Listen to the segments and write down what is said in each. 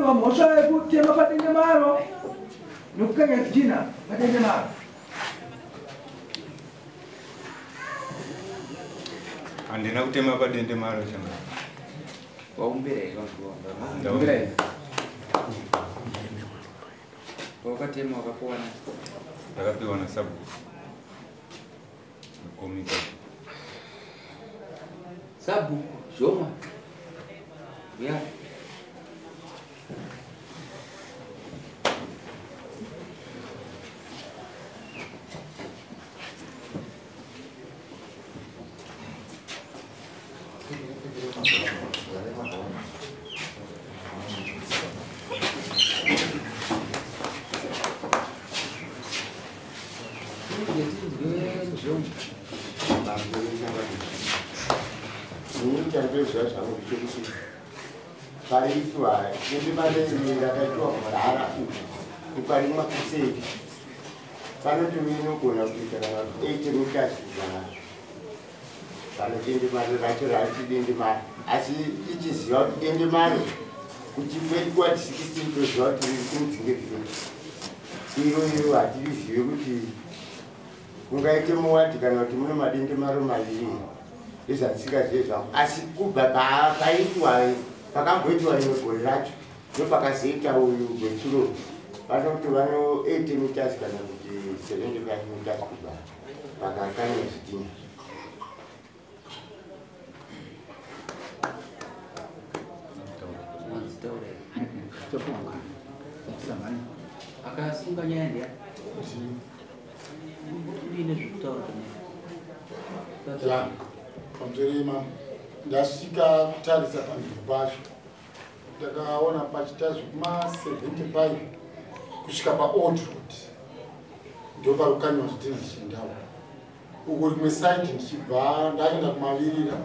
Kupomerwa mhosva yekutema padendemaro nekukanya zvidhina padendemaro. Handina kutema padendemaro changa. Waumbira here? Wakatema wakapiwa na? Ndakapiwa na sabhuku. Komita. Sabhuku Zhoma. Yeah. Pariitwa dendemaro rakaitwa kudhara uku ukarimwa kuseri panoti inogona kuita kana 80 meters kubva pane dendemaro racho raiti dendemaro, asi tichiziva kuti dendemaro kuti kwedu wati 16 toziva kuti riri kuMudzinge village. Iro iro hatirizive kuti ungaite muwadi kana kuti mune madendemaro maviri, ndozvandisingazive zvangu. Asi kubva paitwa pakamboitwa rimwe gore racho ndopakazoita uyu gwetsuro, vanoti vano 80 meters kana kuti 75 meters kubva pakakanya zvidhina. Akasunga nyaya ndiya uine zvekutaura. Pamusoro, ndasvika kutarisa panzvimbo pacho, ndakaona pachiita zvekuma 75 kusvika paOld Road, ndo pari kukanyiwa zvidhina zvichindau uko. Rimwe side ndichibva ndaenda kumavirira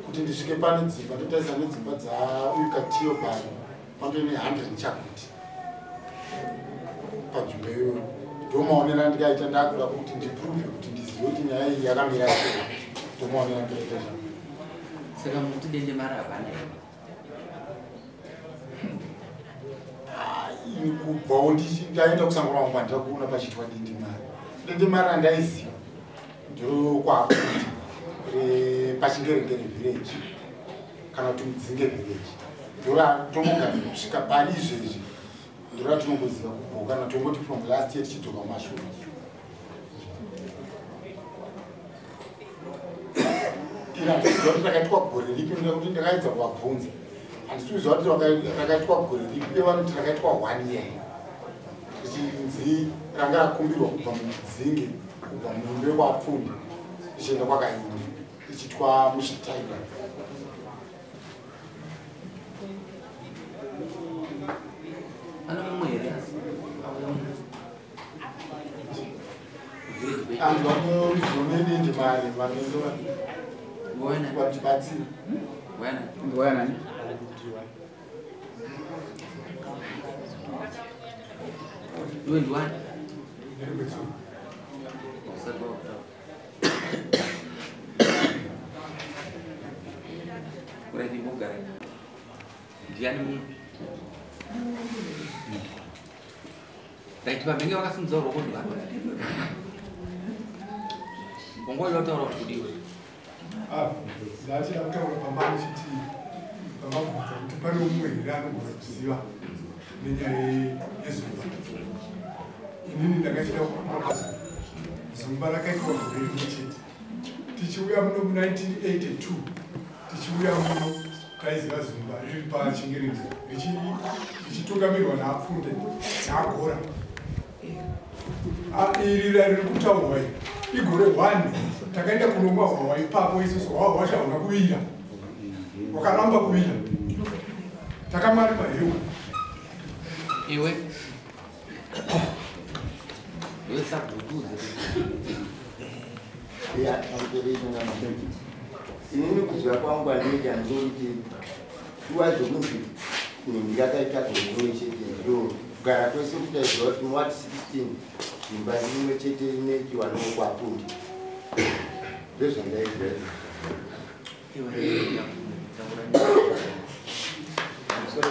kuti ndisvike pane dzimba, ndotarisa nedzimba dzauyu Katiyo pano pandone 100 chakuti panzvimbo iyoyo. Ndomaonera ndikaita ndakuda kuti ndiprove kuti ndizive kuti nyaya iyi yakamira sei. Ndomaonera ndikaita zvangu. Saka mukuti dendemaro hapana here? Ini kubvawo ndaenda kusango kwangu, handina kuona pachiitwa dendemaro. Dendemaro randaiziva ndokwakuti paChingerengere village kana kuti Mudzinge village, ndoratongogara kusvika pari izvezvi, ndoratinongoziva kubvo kana tongoti from last year tichidzoka kumashure. Iri handisiziva kuti rakaitwa gore ripi, nekuti ndakaedza kuvabvunza, handisi kuziva kuti rakaitwa gore ripi. Uye vanoti rakaitwa one year, richinzi ranga rakumbirwa kubva muMudzinge, kubva mumbe kwaPfunde ichienda kwaKaindi, ichiitwa muZvitaiga. Ana mumwe here asi auya village kwedu? Anhu vanozonedendemare vanenge Ngoyana. vatibatsira. Ngoyana. Ngoyana. Iwe ndiwani? Usati wakutaura. Right, imbogara. Ndiani mumwe? Right, vamenge vakasimudza ruoko ndivani? Bongo yotaura kuti kudiwe. Ndachida kutaura pamba muchiti pamabvunza kuti pane umwe here anogona kuziva nenyaya yezumba. Inini ndakachida kuaa zumba rakaitwa gore rimwe chete. Tichiuya muno mu1982, tichiuya muno taiziva zumba riri paChingerezi, richitungamirwa naApfunde naAgora. Iri riri kutaurwa iri igore 1 takaenda kunomwa hwahwa ipapo isusu. Hwahwa hwacho hauna kuvira, wakaramba kuvira, takamari mahewu. Iwe. Iwe sabhukuze. Ya, pamusoro, inini kuziva kwangu andinoita ndekuti nguva zvokunzi nhingi rakaita gore rimwe chete, ndo kugara kwese kuti aiziva kuti muwati 16 dzimba rimwe chete rinoitiwa nokwapundi, ndozvandaiziva izvozvo. Iwe. Taura. Pamusoro.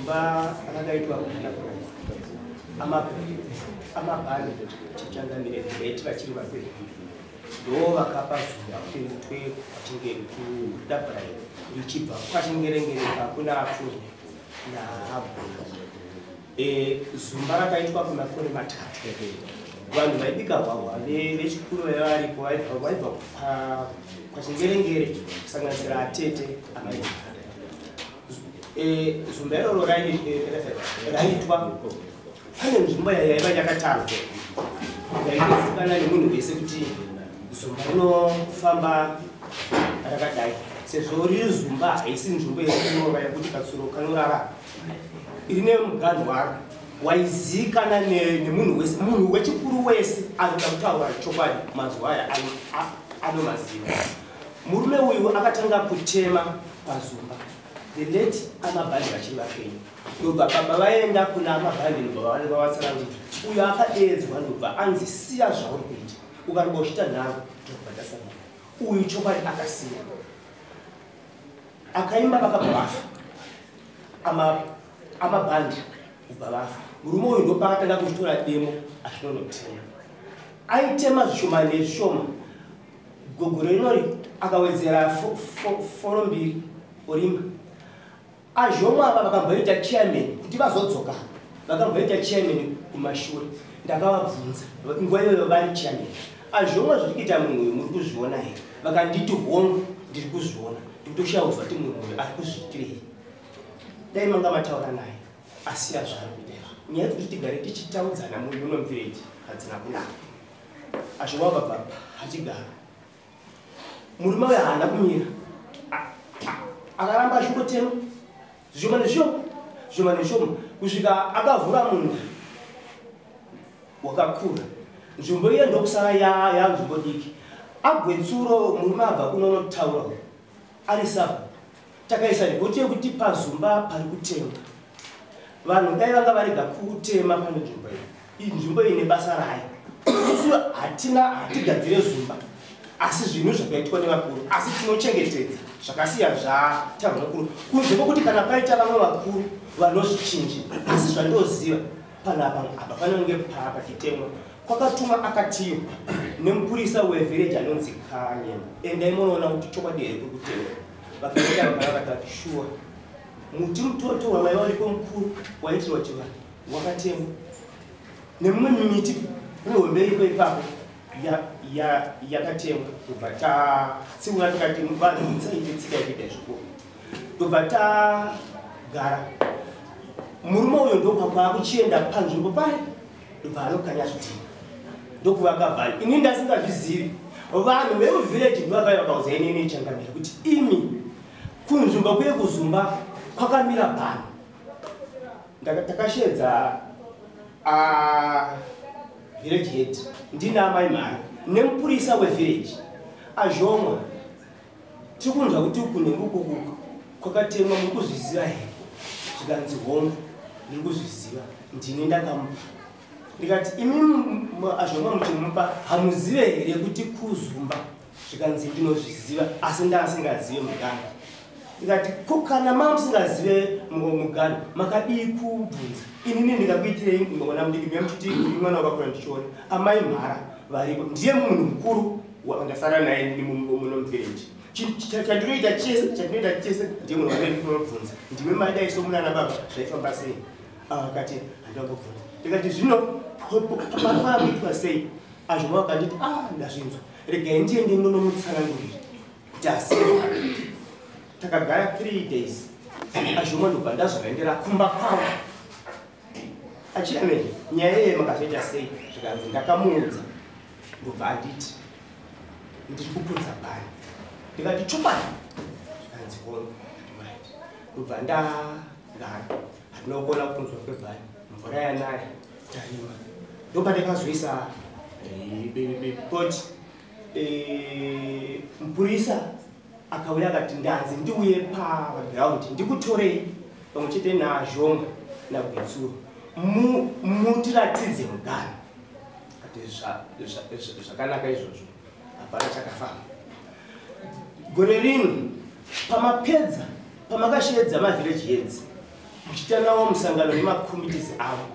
Zumba rakaitwa amabhani chichangamire late vachiri vapenyu ndo vakapa zumba kuti ritwe kudabrai richibva kwachingerengere kuna Apfurwe naAbhuna. Zumba rakaitwa kwemakore 3. Vanhu vaibika hwahwa vechikuru vaiva varipo vaibva kwachingerengere kusanganisira atete amai. Zumba iroro raitwa pane nzvimbo yaiva yakatarwa yaitozikanwa nemunhu wese kuti zumba rinofamba rakadai, sezvo riri zumba haisi nzvimbo yekunova yekuti katsuro kanorara, rine muganhu waro waizikanwa nemunhu wese. Munhu wechikuru wese anoda kutaura chokwadi mazuva aya anomaziva. Murume uyu akatanga kutema pazumba the late amabhandi vachiri vapenyu, ndobva baba vaenda kuna amabhandi, ndobva vavatsanangurira. Uyo akadeedzwa ndobva anzi siya zvauri kuita, ukaramba uchiita nharo ndobva tasangana. Uyu chokwadi akasiya, akaimba vakabva vafa amabhandi kubva vafa. Murume uyu ndopaakatanga kuchitora demo achinonotema, aitema zvishoma nezvishoma. Gogoro rinori akawedzera foro 2 orima. Azhomwa ava vakamboita chairman kuti vazodzoka, vakamboita chairman kumashure. Ndakavabvunza nguva iyoyo vari chairman, azhomwa zviri kuita munhu uyu muri kuzviona here? Vakanditi hongu ndiri kuzviona, ndikutoshaudzwa kuti munhu uyu ari kuzviitirei. Dai manga mataura naye asiya zvaari kuita izvo. Nyaya dzekuti tigare tichitaudzana muno muvhireji hadzina kunaka. Azhomwa vakabva achigara. Murume uyu haana kumira, akaramba achingotema zvishoma nezvishoma zvishoma nezvishoma kusvika akavhura munda wakakura. Nzvimbo iye ndokusara yanzvimbo diki. Agwetsuro murume abva kunonotaura ari sapo, takaisa ripoti yekuti pazumba pari kutemwa. Vanhu dai vanga varega kutema pane nzvimbo iyi, nzvimbo iyi nebasa rayo. Isusu hatigadzire zumba, asi zvinhu zvakaitwa nevakuru, asi tinochengetedza zvakasiya zvataurwa nevakuru, kunze kwokuti kana paita vamwe vakuru vanozvichinji. Asi zvandoziva panapa apa panonge pachitemwa kwakatumwa akatiyo nemupurisa wevhireji anonzi Kanyemba, endai munoona kuti chokwadi here kuri kutemwa. Vakaenda vakavakati shuwa muti mutoto wamaiva uripo mukuru waitirwa chivanhu wakatemwa, nemumwe miti mihombe iripo ipapo yakatemwa. Ndobva tatsiura tikati vanhu musaite tsika yekuita izvoko. Ndobva tagara. Murume uyo ndobva kuchienda panzvimbo paya, ndobva anokanya zvidhina ndokuvaka bhani. Ini ndasingazvizivi, vanhu vemuvhireji ndovakauya vakaudza inini changamire kuti imi kunzvimbo kuye kuzumba kwakamira bhani. Takashedza village head ndina amai Mhara nemupurisa wevillage Azhomwa, tiri kunzwa kuti kunenge uku kwakatemwa, muri kuzviziva here? Zvikanzi hongu ndiri kuzviziva, ndini ndakamupa. Ndikati imi Azhomwa muchimupa hamuzive here kuti kuzumba? Zvikanzi ndinozviziva asi ndasingazive mugano. Ndikati ko kana mamusingazive mugano makadii kubvunza? Inini ndingakuitirei mwana mudiki memuchiti mwana wakakura ndichiona amai Mhara varipo, ndiye munhu mukuru wandasara naye muno muvhireji. Chandinoita chese ndiye munhu wandinobvunza, ndime madai somunana baba zvaifamba sei? Akati handingambobvunza. Ndikati zvino panofanira kuitwa sei? Azvoma vakanditi ndazvinzwa, regai ndiende ndonomutsanangurira kuti asiye. Takagara 3 days. Azvoma ndobva ndazovaendera kumba kwavo. Achiameni nyaya iye makazoita sei? Zvikanzi ndakamuudza ndobva anditi ndiri kupunza bhani. Ndikati chokwadi? Zvikanzi hongu. Ndobva ndagara, hatina kukona kupunzwa kwebhani, mvura yanaya tarima. Ndopandakazoisa ripoti. Mupurisa akauya akati ndanzi ndiuye paground ndikutorei pamwe chete naZhonga naGwetsuro mutiratidze mugano. Ati zvakanaka izvozvo, hapana chakafamba. Gore rino pamapedza pamakashedza mavillage heads Muchitanawo musangano nemakomitis avo.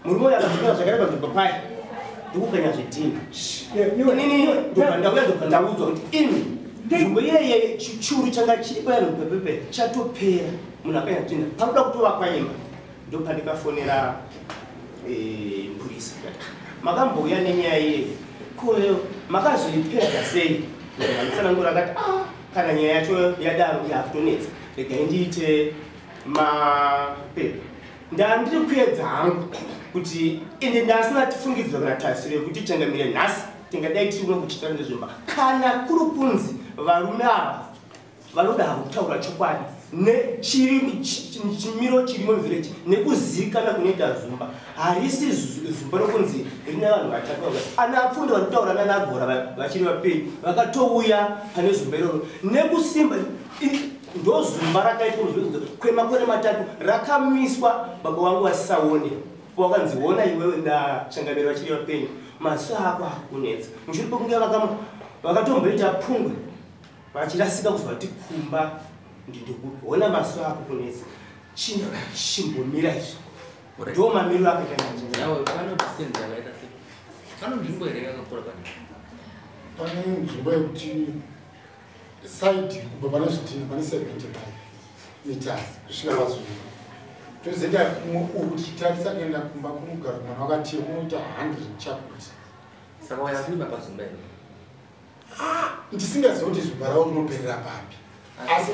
Murume uyu akadzokera zvakare panzvimbo paya ndokukanya zvidhina. Inini ndobva ndauya ndobva ndaudzwa kuti ini nzvimbo iyeye churu changa chiripo yanhu pepepe chatopera, munhu akanya zvidhina, pakuda kutovakwa imba. Ndopandikafonera mupurisa, makambouya nenyaya iyeye, ko makazoipedza sei? Vanotsanangura akati, ah, kana nyaya yacho yadaro yakutonetsa, regai ndiite mapepa. Ndandiri kuedza hangu kuti ende ndasina tifungidziro kana tarisiro yekuti changamire nhasi tingadai tiri kuno kuchitara nezvimba. Kana kuri kunzi varume ava vanoda kutaura chokwadi nechimiro chirimo muvillage nekuzivikana kunoita zumba, harisi zumba rokunzi rine vanhu vatatu. Ana apfunda vari kutaura nana vachiri vapenyu vakatouya pane zumba iroro nekusimba. Ndo zumba rakaitwa kwemakore 3 rakamiswa baba vangu vasisaone. Wakanzi ona iwewe nachangamire vachiri vapenyu, maziso ako akunetsa. Mushure pekunge vakatomboita pungwe vachirasika kuzwa kuti kumba ndindikupi, ona maziso ako kunetsa, chimbomira izvi. Ndo mamiriro akaita. Yawe, pano distance yakaita sei? Pano nzvimbo here yakakura pane? Pane nzvimbo yekuti side kubva pane zvidhina pane 75 meters kusvika pazumba, tozoita kumwe uku tichitarisa kuenda kumba kunogara mwana wakatiye kunoita 100 chakuti. Saka waya kurima pazumba here? Ndisingazivi kuti zumba ravo rinoperera papi, asi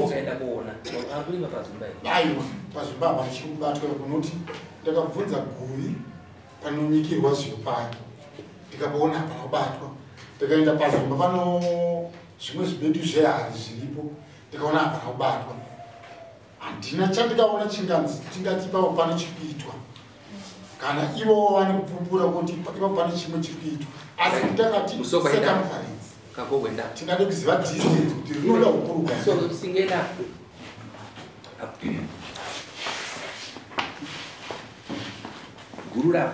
Wakaenda kuona akurima pazumba here? Aiwa, pazumba apa ndichiri kubatwa kunoti ndakabvunza guvi panonyikirwa zviyo pake, ndikapaona hapana kubatwa. Ndikaenda pazumba pano zvimwe zvibedu zvehari zviripo, ndikaona hapana kubatwa. Handina chandikaona chinganzi tingati ipapo pane chiri kuitwa, kana ivowo vane kupupura kuti ipapo pane chimwe chiri kuitwa, asi ndakati Musoko enda. circumference Kagogo enda. Tingade kuziva distance kuti rinoda ukuru hwakadii. So singenda. Gurura.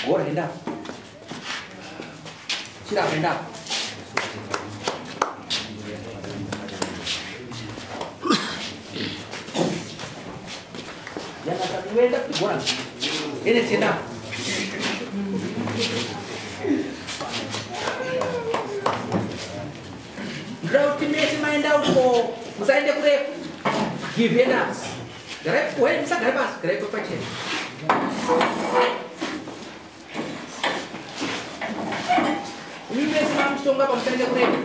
Gora enda. Chira enda. Yana kakuenda gora. Ene tenda. Ndoda kuti mese maenda uko, musaende kurefu. Give it up. Garai, we musagare pasi, garai pachena. Imi mese mamuchitonga pa musaende kurefu.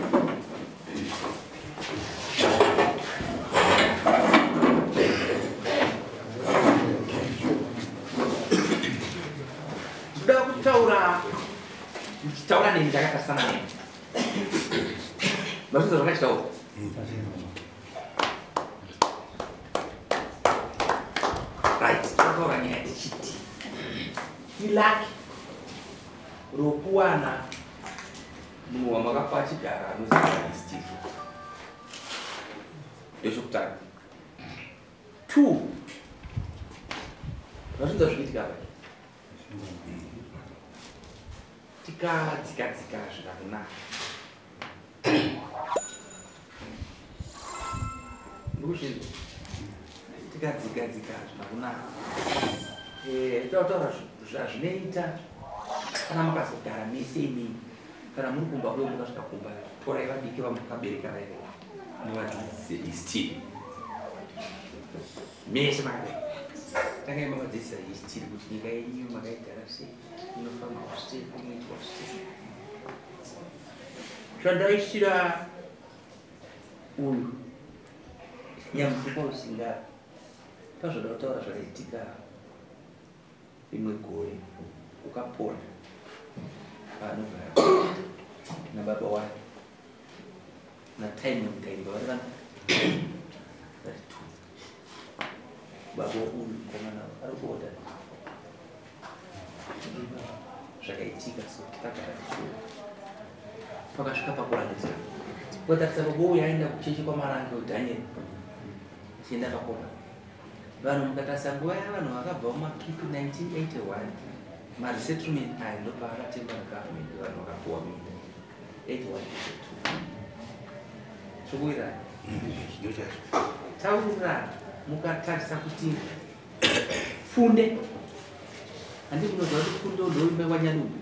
Ndoda kutaura, muchitaura neni ndakatarisana neni. Mazvinzwa zvakachitaura? Right, tataura nyaya tichiti ilucky rokuwana munhu wamakapa achigara anoziva history. Ndechokutanga. Two, mazvinzwa zvikuitika apa? Tikadzika dzika zvikakunaka. Ndikuzvinzwa. Tikadzika dzika zvikakunaka. Tautaura zvazvinoita kana makazogara mese imimi, kana muri kumba kuyo, mukasvika kumba torai vadiki vamakabereka vaive muvadzidzise history mese makabereka. Tangai mavadzidzisa history kuti nyika yenyu makaigara sei, inofambwa sei, inoitwa sei. Zvandaisira uyu nyamufuka usinga pazvoda kutaura zvakaitika rimwe gore ukapona paanogara nababa wake naTimon Kaimba vari vanhu vari two. Baba uyu mukomana ari kuoda zvakaitika, so takagara tichiona pakasvika pakurangisa kutarisa baba uyu aenda kuchechi kwaMarange uDhaniel achienda pakoma. Vanhu mukatarisa nguva yavanhu vakabva mumakipi 1981, maresettlement aya ndopaakatengwa negovernment, vanhu vakapuwa minda 81 82. Tikuwirirana. Taurirana mukatarisa kuti funde. Handi munoziva kuti funde ndoimba kwaNyadumbu.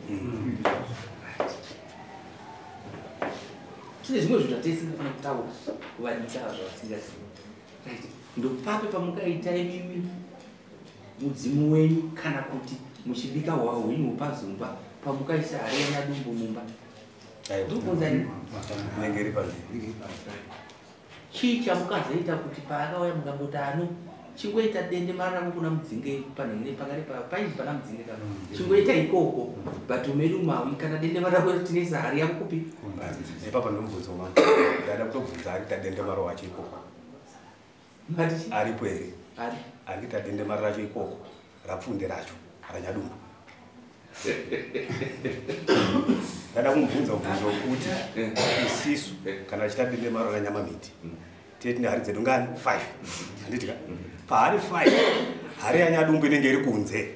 Tine zvimwe zvinhu zvatisingafana kutaura kuvadiki ava zvavasingazivi. Right. Ndopapi pamukaita imimi mudzimu wenyu kana kuti muchibika hwahwa hwenyu hwepazumba pamukaisa hari yaNyadumbu mumba. Ndikubvunza ini. Inenge iri panze. Chii chamukazoita kuti paakauya mukangoti ano chingoita dende mari rako kuna Mudzinge panhenge pakare painzi pana Mudzinge kana chingoita ikoko but umedu mawi kana dende mari rako tinoisa hari yako kupi? Ipapa ndomubvunzo wangu. Ndada kutobvunza ari kuita dende mari wacho ikoko. Aripo here? Ari. Ari kuita dende mari racho ikoko rapfunde racho raNyadumbu. Ndada kumubvunza mubvunzo wekuti isisu kana tichita dende mari raNyamamiti tine tine hari dzedu ngani 5 handiti ka pahari 5 hari yaNyadumbu inenge iri kunze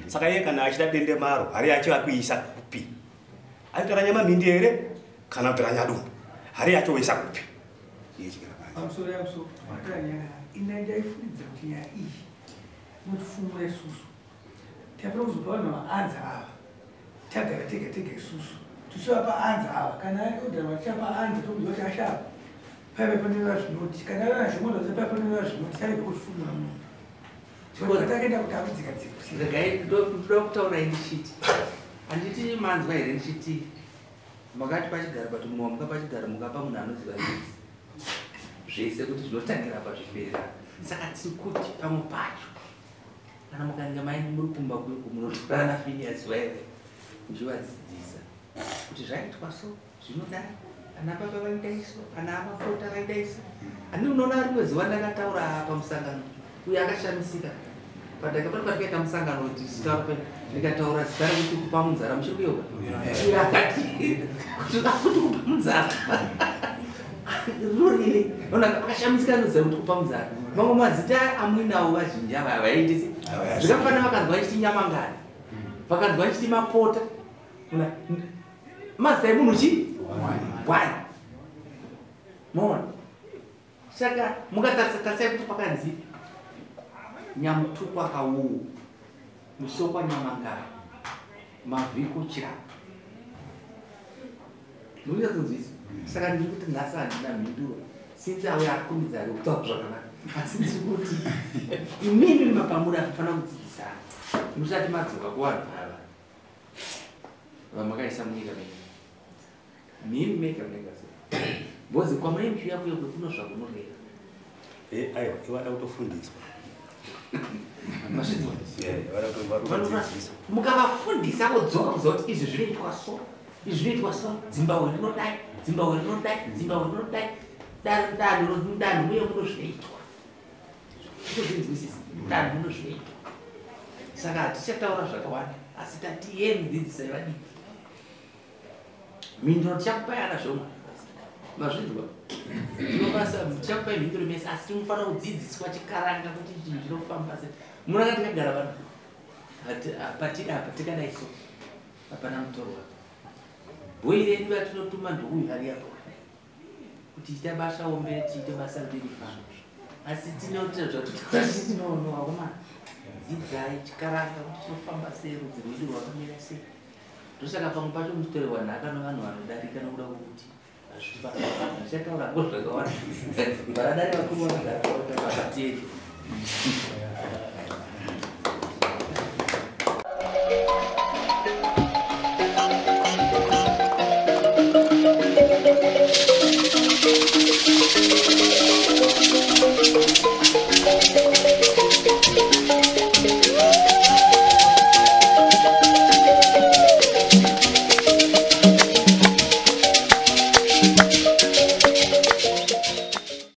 saka iye kana achida dende maro hari yacho akuisa kupi aita raNyamamindi here kana kuti raNyadumbu hari yacho oisa kupi pamusoro yamusoro matanyaya ina ndaifunidza kuti nyaya iyi inotifumura isusu tafana kuzopa vanhu vaanza ava tagara tega tega isusu tichivapa anza ava kana ari odharwa tichapa anza tokuziva kuti ashapa paive panova zvinoti kana ari nazvimwe zvose paive panova zvinoti tarege kutifumura munhu takaenda kuti akudzika dzika Regai ndoda kutaura ndichiti handiti manzwa here ndichiti makati pachigaro but munhu wamuka pachigaro mukapa munhu anoziva zvese zvese kuti zvinotangira pazviperera. Saka tiri kuti pamwe pacho kana mukange maini muri kumba kweko munotorana Phineas vaive muchivadzidzisa kuti zvaitwa so zvinodai ana baba vaidai so ana amafota vaidai so. Ani unoona rimwe zuva ndakataura pamusangano uyo akashamisika patakaita musangano ndikataura zita rekuti kupa munzara muchiri kuyeuka uyo akati kuti kupa munzara rinorevei akashamisika anoziva kuti kupa munzara mamwe mazita amuinawo vazhinji ava havaendesi zvikafanira vakanzwa vachiti nyamangani vakanzwa vachiti mapota mazita emunhu chi one maona. Saka mukatarisa tarisai kuti pakanzi Nyamutukwa Kawuwu Musokwa Nyamangara Mavhiko Chirapa munotonzwisa. Saka ndiri kuti nhasi handina mhinduro since auya akumidza ari kutaura zvakanaka asi ndiri kuti imimi mapamuri anofanira kudzidzisana musati madzoka kuvanhu ava vamakaisa munyika menyu mimi mega mega so bhozi kwamunei muchiuya kuyo kwekuno zvakunoreva. Aiwa ivada kutofundiswa. Mazvinzwa? Mukavafundisa vodzoka kuziva kuti izvi zvinoitwa so izvi zvinoitwa so dzimbahwe rinodai dzimbahwe rinodai dzimbahwe rinodai danho danho muye muno zvinoitwa tozvinzwisisa danho muno zvinoitwa. Saka hatichataura zvakawanda asi tati yeni dzidzisai vadiki mhinduro tichakupai ana zvomwe mazvinzwa tinobasa tichakupai mhinduro mese asi tinofanira kudzidziswa chikaranga kuti chinhu chinofamba sei. Munanga tikagara vanhu patiri apa tikadai so hapana mutorwa bhoi redu ratinotuma ndouyu hari apo kuti tiite basa ombere tiite basa mberi pano asi tinoita zvatotaura tinonoa komana dzidzai chikaranga kuti chinofamba sei rudzi rwedu rwakamira sei. Ndosaka pamwe pacho muchitorerwa nhaka nevanhu vanodarika nokuda kwokuti hazvichataura ngo zvakawanda varadari vakuru vanogara pakateri.